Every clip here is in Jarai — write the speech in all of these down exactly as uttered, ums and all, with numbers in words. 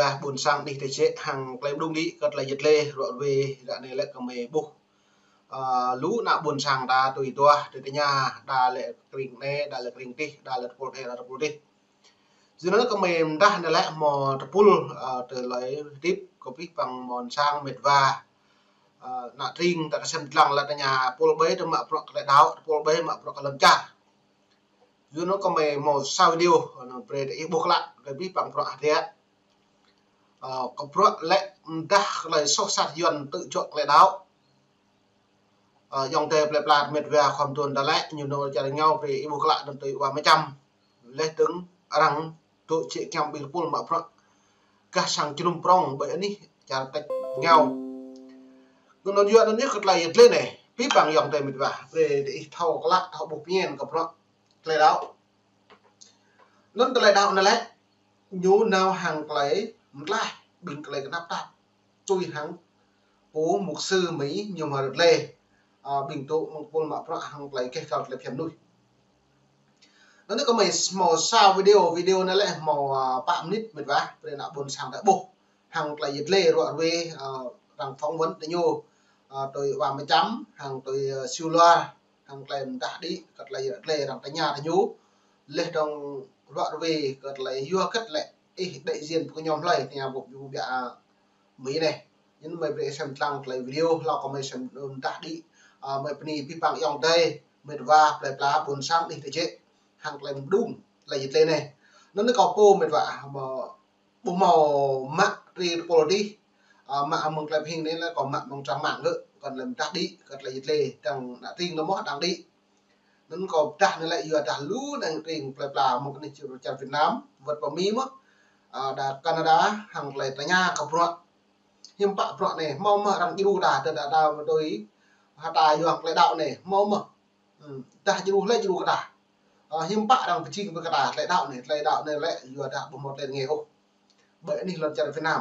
Ƀôn sang anih tơčĕ hăng tơlơi mơđung đĭ kơ tơlơi yet lĕ ruă ruê ră anai lĕ kơmơi ƀuh. Ơ, lu ană ƀôn sang ta tui tuah, tui tơña, đa lĕ kring anai, đa lĕ kring adih, đa lĕ tơpul adih, đa tơpul adih. Yua anŭn kơmơi mơdah anai lĕ hmâo tơpul, ơ, tơlơi hơdip kơ abih bang ƀôn sang met wa. Ơ, ană tring ta kơsem lăng lĕ tơña tơpul ƀai tơ mă bruă kơ tơlơi đaŏ, tơpul ƀai mă bruă kơ lŏn čar. Yua anŭn kơmơi hmâo sa video, anŭn brơi ih ƀuh klă, kơ abih bang bruă hơdră. Ơ, kơ bruă lĕ mơdah kơ tơlơi soh sat Yuan tŭ čŏk kơ tơlơi đaŏ. Ơ, ayŏng adơi plơi pla met wa khŏm tơngan ta lĕ, ñu nô čar rơngiao brơi ih ƀuh klă anŭn tui wa mơčăm. Leh dơ̆ng arăng tŭ čĕ kiăng ƀing tơpul mă bruă gah sang jơnum prŏng ƀơi anih čar tĕč rơngiao. Anŭn yua anŭn yơh kơ tơlơi yet lĕ anai, abih bang ayŏng adơi met wa, brơi ih thâo klă, thâo ƀuh pơñen kơ bruă tơlơi đaŏ. Anŭn tơlơi đaŏ anai lĕ, ñu nao hăng tơlơi mơtlaih ƀing tơlơi kơnăp tap. Tui hăng pô mục sư Mi ñu hmâo rơt lĕ, ơ, ƀing tŭ mơ̆ng tơpul mă bruă hăng tơlơi keh kal tơlơi phiăn mơnuih. Anŭn kơmơi hmâo sa video, video anai lĕ hmâo, ơ, pă mơnit met wa, brơi ană ƀôn sang ta ƀuh. Hăng tơlơi yet lĕ ruă ruê, ơ, arăng phỏng vấn tơ ñu, ơ, tui wa mơčăm, hăng tui, ơ, siu luar, hăng tơlơi mơdah đĭ, kơ tơlơi yet lĕ arăng tơña tơ ñu. Leh dơ̆ng ruă ruê kơ tơlơi yua hơget lĕ ih đại diện pơ kơ ñu hlơi, tơña ƀuh ƀu biă, ơ, Mi anai. Anŭn mơi brơi sem lăng tơlơi video, hlâo kơ mơi sem mơdah đĭ, ơ, mơi bơni abih bang ayŏng adơi met wa plơi pla ƀôn sang anih tơčĕ hăng tơlơi mơđung tơlơi yet lĕ anai. Anŭn kâo pô met wa, ơ, ƀu hmâo mă brơi tơpul adih, ơ, mă mơ̆ng tơlơi pơhing anai lĕ kâo mă mơ̆ng trang mạng gơ̆, kơnơ̆ng lĕ mơdah đĭ kơ tơlơi yet lĕ, dang ană tring anŭn mơ̆ dang đĭ. Anŭn kâo pơdah anai lĕ yua dah lu ană tring plơi pla mơ̆ng anih čar Việt Nam, wơ̆t pơ Mi mơ̆, ơ, đa Canada, hăng tơlơi tơña kơ bruă. Hiư̆m pă bruă anai, hmâo mơ̆ arăng djru ta, tơ đa đa mơ̆ tui, hă ta yua hăng tơlơi đaŏ anai, hmâo mơ̆. Ơ, dah djru hlơi djru kơ ta. Ơ, hiư̆m pă arăng pơjing ƀơi kơ ta tơlơi đaŏ anai, tơlơi đaŏ anai lĕ yua dah ƀu hmâo tơlơi rơngai ôh. Ƀơi anih lŏn čar Việt Nam.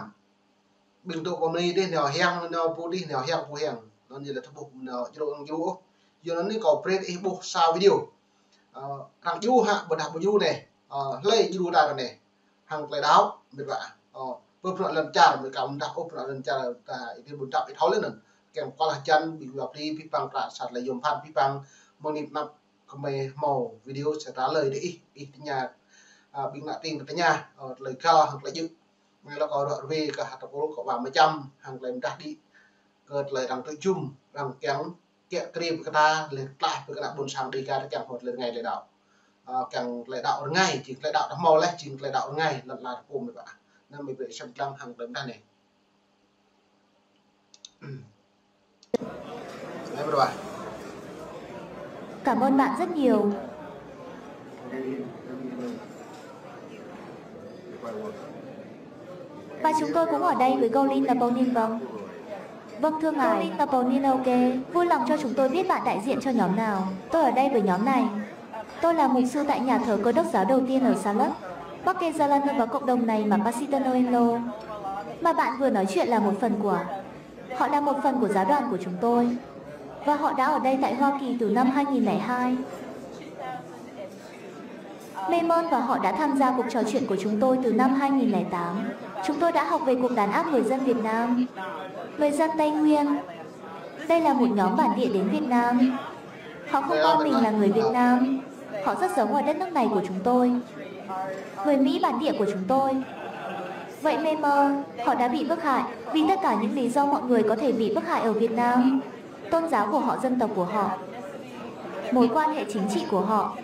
Ƀing tŭ kơ Mi dih nao hiăng, nao pô dih nao hiăng pô hiăng. Anŭn yơh lĕ tơƀuh nao djru arăng djru ôh. Yua anŭn anai kâo brơi ih ƀuh sa video. Ơ, arăng djru hă, ƀôdah ƀu djru anai. Ơ, hlơi djru ta anai. Hăng tơlơi đaŏ, met wa. Ơ, pơ bruă lŏn čar, met wa mơdah ôh bruă lŏn čar ta ih ƀu djru ih thâo lĕ anŭn. Kiăng kơ lah jăn, ƀing wa pli, abih bang prăk sat lĕ yôm phan, abih bang mơ̆ng anai pơnăp kơmơi hmâo video sẽ trả lời đĭ ih, ih tơña, ơ, ƀing ană tring tơña, ơ, tơlơi găl hăng tơlơi djơ̆. Mơi lăi kơ ruă ruê kơ hă tơpul kơ wa mơčăm, hăng tơlơi mơdah đĭ. Kơ tơlơi arăng tŭ jum, arăng kiăng kiă kriê ƀơi kơ ta, leh tlaih ƀơi kơ ană ƀôn sang Dêga ta kiăng hmâo tơlơi rơngai tơlơi đaŏ. Ơ, kiăng tơlơi đaŏ rơngai, jing tơlơi đaŏ ta hmâo leh, jing tơlơi đaŏ rơngai, lŏn ala ta pô met wa. Anŭn mơi brơi sem lăng hăng tơlơi mơdah anai. Hai mươi ba. Cảm ơn bạn rất nhiều. Và chúng tôi cũng ở đây với Golin Napoleon vâng. Vâng thưa ngài. Golin Napoleon ok. Vui lòng cho chúng tôi biết bạn đại diện cho nhóm nào. Tôi ở đây với nhóm này. Tôi là mục sư tại nhà thờ Cơ đốc giáo đầu tiên ở Charlotte, Bắc Carolina và cộng đồng này mà Pastor Noel Lo mà bạn vừa nói chuyện là một phần của. Họ là một phần của giáo đoàn của chúng tôi. Và họ đã ở đây tại Hoa Kỳ từ năm hai nghìn lẻ hai. Maymon và họ đã tham gia cuộc trò chuyện của chúng tôi từ năm hai nghìn lẻ tám. Chúng tôi đã học về cuộc đàn áp người dân Việt Nam, người dân Tây Nguyên. Đây là một nhóm bản địa đến Việt Nam. Họ không coi mình là người Việt Nam. Họ rất sống ở đất nước này của chúng tôi. Người Mỹ bản địa của chúng tôi. Vậy Maymon, họ đã bị bức hại vì tất cả những lý do mọi người có thể bị bức hại ở Việt Nam. Tôn giáo của họ, dân tộc của họ, mối quan hệ chính trị của họ.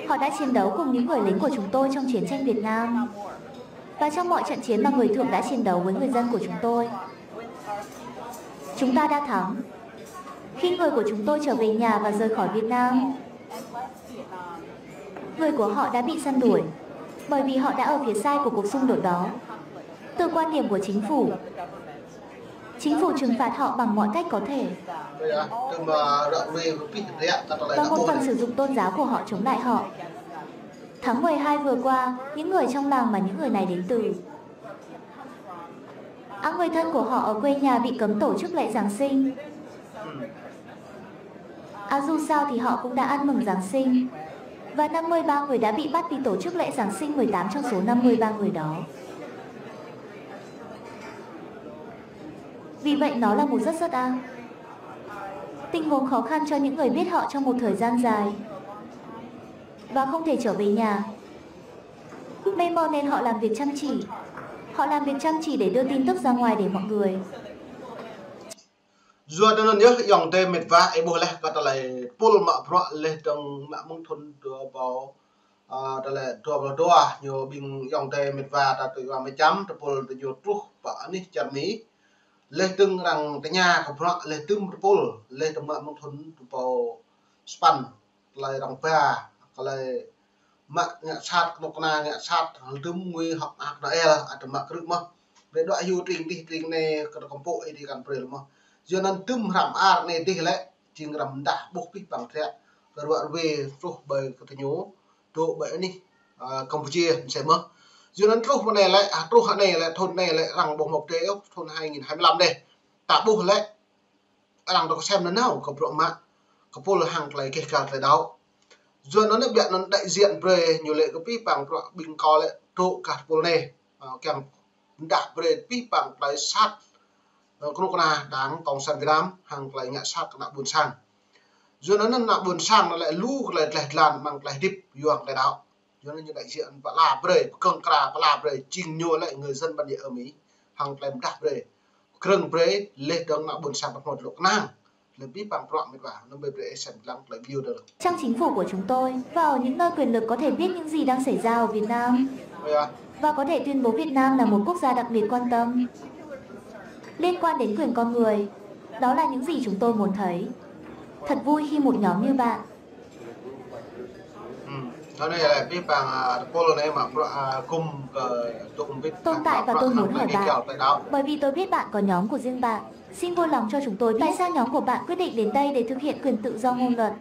Họ đã chiến đấu cùng những người lính của chúng tôi trong chiến tranh Việt Nam và trong mọi trận chiến mà người Thượng đã chiến đấu với người dân của chúng tôi. Chúng ta đã thắng. Khi người của chúng tôi trở về nhà và rời khỏi Việt Nam, người của họ đã bị săn đuổi, bởi vì họ đã ở phía sai của cuộc xung đột đó. Từ quan điểm của chính phủ, chính phủ trừng phạt họ bằng mọi cách có thể. Và một phần sử dụng tôn giáo của họ chống lại họ. Tháng mười hai vừa qua, những người trong làng mà những người này đến từ, áng người thân của họ ở quê nhà bị cấm tổ chức lễ Giáng sinh. À, dù sao thì họ cũng đã ăn mừng Giáng sinh. Và năm mươi ba người đã bị bắt vì tổ chức lễ Giáng sinh mười tám trong số năm mươi ba người đó. Vì vậy nó là một rất rất ác. Tình huống khó khăn cho những người biết họ trong một thời gian dài. Và không thể trở về nhà. Mệt mỏi nên họ làm việc chăm chỉ. Họ làm việc chăm chỉ để đưa tin tức ra ngoài để mọi người. Yua anŭn yơh ayŏng adơi met wa, ih ƀuh laih kơ tơlơi tơpul mă bruă laih dơ̆ng mă mơ̆ng thŭn dua rơbâo, a, tơlơi dua pluh dua, ñu ƀing ayŏng adơi met wa ta tui wa mơčăm, tơpul ta ñu truh pơ anih čar Mi. Laih dơ̆ng arăng tơña kơ bruă laih dơ̆ng tơpul, laih dơ̆ng mă mơ̆ng thŭn dua rơbâo sapăn, tơlơi arăng ba, tơlơi mă ngă sat, kơnuk kơna ngă sat, hơdôm ngui hŏk mơak Noel, ăt mă krư̆ mơ̆n. Brơi đuaĭ hyu tring dih tring anai kơ kơmpuk ih dih kăn brơi mơ̆n. Yua anŭn dŭm hrăm ar anai dih lĕ, jing răm dah ƀuh pih păng trek, kơ ruă ruê truh ƀơi kơ tơñu, dŏ ƀơi anih, a, Campuchia, mơsĕ mơ̆n. Yua anŭn truh mơ̆ng anai lĕ, a, truh anai lĕ, thŭn anai lĕ, arăng ƀuh mơ̆ pơdơi ôh, thŭn hai nghìn hai mươi lăm dih. Ta ƀuh lĕ, arăng dŏ kơsem nanao kơ bruă mă, kơ tơpul hăng tơlơi keh kal tơlơi đaŏ. Yua anŭn biă anŭn đại diện brơi ñu lĕ kơ pih păng bruă ƀing kâo lĕ dŏ kah tơpul anai. A, kiăng pơdah brơi pih păng tơlơi sat, a, kơnuk kơna Đảng Cộng sản Việt Nam hăng tơlơi ngă sat kơ ană ƀôn sang. Yua anŭn ană ƀôn sang anŭn lĕ lu tơlơi dleh dlan amăng tơlơi hơdip yua tơlơi đaŏ. Yua anŭn ñu đại diện pơala brơi, pơkơ̆ng kra pơala brơi, jing ñu lĕ người dân bản địa ở Mỹ, hăng tơlơi pơdah brơi, pơkrơ̆ng brơi, laih dơ̆ng ană ƀôn sang pơhmut lŏk kơnang. Lĕ pih păng bruă met wa, anŭn brơi brơi ih sem lăng tơlơi video dơ̆ng. Trong chính phủ của chúng tôi, và ở những nơi quyền lực có thể biết những gì đang xảy ra ở Việt Nam. Ơ ya. Và có thể tuyên bố Việt Nam là một quốc gia đặc biệt quan tâm liên quan đến quyền con người. Đó là những gì chúng tôi muốn thấy. Thật vui khi một nhóm như bạn Hm. Anŭn yơh lĕ pih păng, a, tơpul anai mă bruă, a, gum kơ tŭ ƀĭt. Tồn tại và tôi muốn hỏi bạn, bởi vì tôi biết bạn có nhóm của riêng bạn. Xin vui lòng cho chúng tôi biết tại sao nhóm của bạn quyết định đến đây để thực hiện quyền tự do ngôn luận.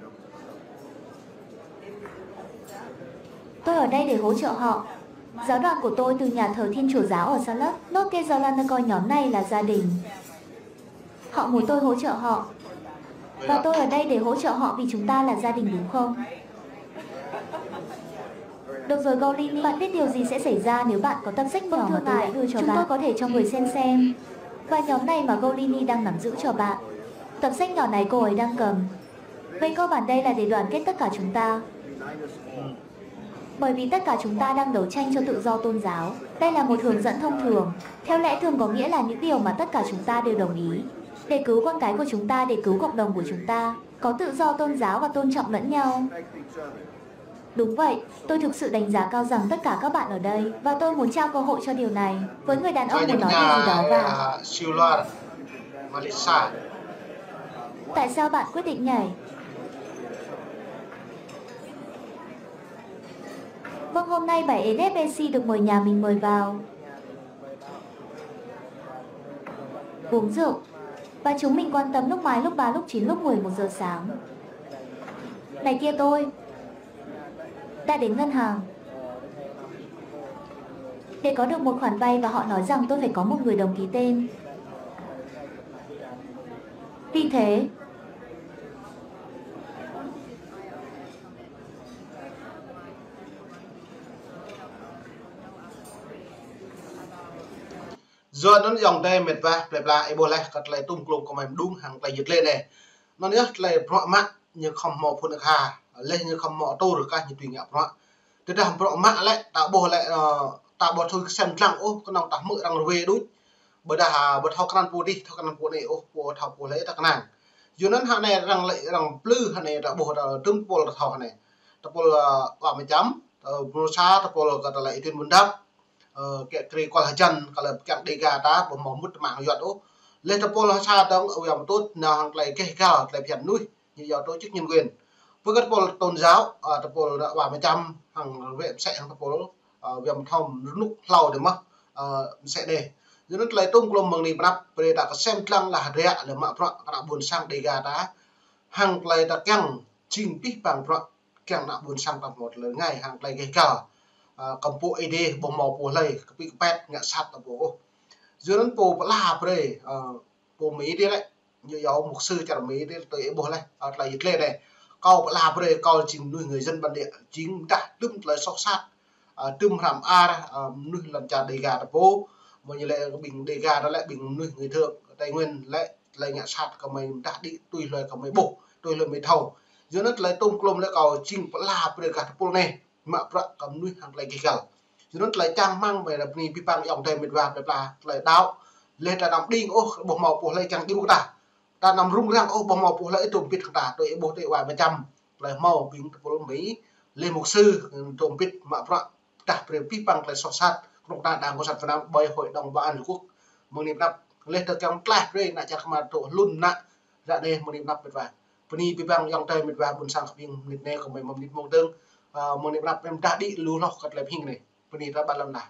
Tôi ở đây để hỗ trợ họ. Giáo đoàn của tôi từ nhà thờ Thiên Chúa giáo ở Charlotte, North Carolina coi nhóm này là gia đình. Họ muốn tôi hỗ trợ họ. Và tôi ở đây để hỗ trợ họ vì chúng ta là gia đình, đúng không? Được rồi, Golini, bạn biết điều gì sẽ xảy ra nếu bạn có tập sách nhỏ mà tôi đã đưa cho bạn? Chúng tôi có thể cho người xem xem. Và nhóm này mà Golini đang nắm giữ cho bạn. Tập sách nhỏ này cô ấy đang cầm. Về cơ bản đây là để đoàn kết tất cả chúng ta. Bởi vì tất cả chúng ta đang đấu tranh cho tự do tôn giáo. Đây là một hướng dẫn thông thường. Theo lẽ thường có nghĩa là những điều mà tất cả chúng ta đều đồng ý. Để cứu con cái của chúng ta, để cứu cộng đồng của chúng ta. Có tự do tôn giáo và tôn trọng lẫn nhau. Đúng vậy, tôi thực sự đánh giá cao rằng tất cả các bạn ở đây, và tôi muốn trao cơ hội cho điều này. Với người đàn ông muốn nói điều gì đó và Tại sao bạn quyết định nhảy? Vâng, hôm nay bảy N F F C được mời nhà mình mời vào uống rượu. Và chúng mình quan tâm lúc mai, lúc ba, lúc chín, lúc mười một giờ sáng. Này kia tôi đã đến ngân hàng để có được một khoản vay và họ nói rằng tôi phải có một người đồng ký tên. Vì thế, Yua anŭn ayŏng adơi met wa, plơi pla ih ƀuh laih kơ tơlơi tŭm klŭm kơ mơ̆ng đŭng hăng tơlơi yit lĕ anai. Anŭn yơh tơlơi bruă mă ñu khŏm hmâo phŭn aka, laih ñu khŏm hmâo atur kah ñu tui ngă bruă. Tơdah bruă mă lĕ, ta ƀuh lĕ, ơ, ta ƀu thâo kơsem lăng ôh, kơnơ̆ng ta hmư̆ arăng ruai đôč. Ƀôdah, ơ, ƀu thâo kơ anăn pô dih, thâo kơ anăn pô anai ôh, pô thâo pô lĕ ta kơnang. Yua anŭn hă anai arăng lĕ, arăng plư hă anai ta ƀuh ta tŭm tơpul ta thâo hă anai. Tơpul, ơ, wa mơčăm, ơ, mrô sa, tơpul kơ tơlơi itin mơ̆n dăp. Ơ, kĕ krê kual hơjăn, kơ lĕ kiăng Dega ta, ƀu hmâo mŭt tơmang yuăt ôh. Laih tơpul sa dơ̆ng, ơ, wa mơtŭt, nao hăng tơlơi keh kal, tơlơi phiăn mơnuih, ñu yua tổ chức nhân quyền. Pơkơ̆t tơpul tôn giáo, ơ, tơpul wa mơčăm, hăng wĕ mơsĕ hăng tơpul, ơ, wa mơthom rơnŭk hlâo dih mơ̆n, ơ, mơsĕ anai. Yua anŭn tơlơi tŭm klŭm mơ̆ng anai pơnăp, brơi ta kơsem lăng lah rĕ, lĕ mă bruă, kơ ană ƀôn sang Dega ta, hăng tơlơi ta kiăng, jing pih păng bruă, kiăng ană ƀôn sang ta hmâo tơlơi rơngai hăng tơlơi keh kal. Ơ, kơmpuk ih dih ƀu hmâo pô hlơi, kơpĭ kơpĕt ngă sat ta ƀu ôh. Yua anŭn pô pơala brơi, ơ, pô Mi dih lĕ, ñu yua mục sư čar Mi dih tui ih ƀuh laih, ơ, tơlơi yit lĕ anai. Kâo pơala brơi, kâo jing mơnuih người dân bản địa, jing dah dŭm tơlơi soh sat, ơ, dŭm hrăm ar, ơ, mơnuih lŏn čar Dega ta pô, Mơ̆ ñu lĕ ƀing Đêga ta lĕ ƀing mơnuih người Thượng, Tây Nguyên lĕ tơlơi ngă sat kơ mơi mơdah đĭ tui hlơi kơ mơi ƀuh, tui hlơi mơi thâo. Yua anŭn tơlơi tôm klôm lĕ kâo jing pơala brơi gah tơpul anai, mă bruă kơ mơnuih hăng tơlơi gêh găl. Yua anŭn tơlơi čang rơmang mơi ră anai bơni abih bang ayŏng adơi met wa plơi pla tơlơi đaŏ. Lĕ ta anăm đing ôh, ƀu hmâo pô hlơi kiăng djru kơ ta. Ta anăm rŭng răng ôh, ƀu hmâo pô hlơi tôm pit hăng ta, tui ih ƀuh tui ih wa mơčăm. Tơlơi hmâo ƀing tơpul mơi, lĕ mục sư, tôm pit mă bruă pơdah brơi abih bang tơlơi soh sat, kơnuk kơna Đảng Cộng sản Việt Nam ƀơi Hội đồng Bảo an Liên Hợp Quốc. Mơ̆ng anai pơđăp, lĕ tơ kiăng tlaih brơi ană čar kơmar dŏ hlŭn ană, ră anai mơ̆ng anai pơđăp met wa. Bơni abih bang ayŏng adơi met wa ƀôn sang kơ ƀing mơnit anai kơ mơi mơ̆ng mơnit mông dơ̆ng, ơ, mơ̆ng anai pơđăp mơi mơdah đĭ lu hloh kơ tơlơi pơhing anai. Bơni ta ƀă lăm lah.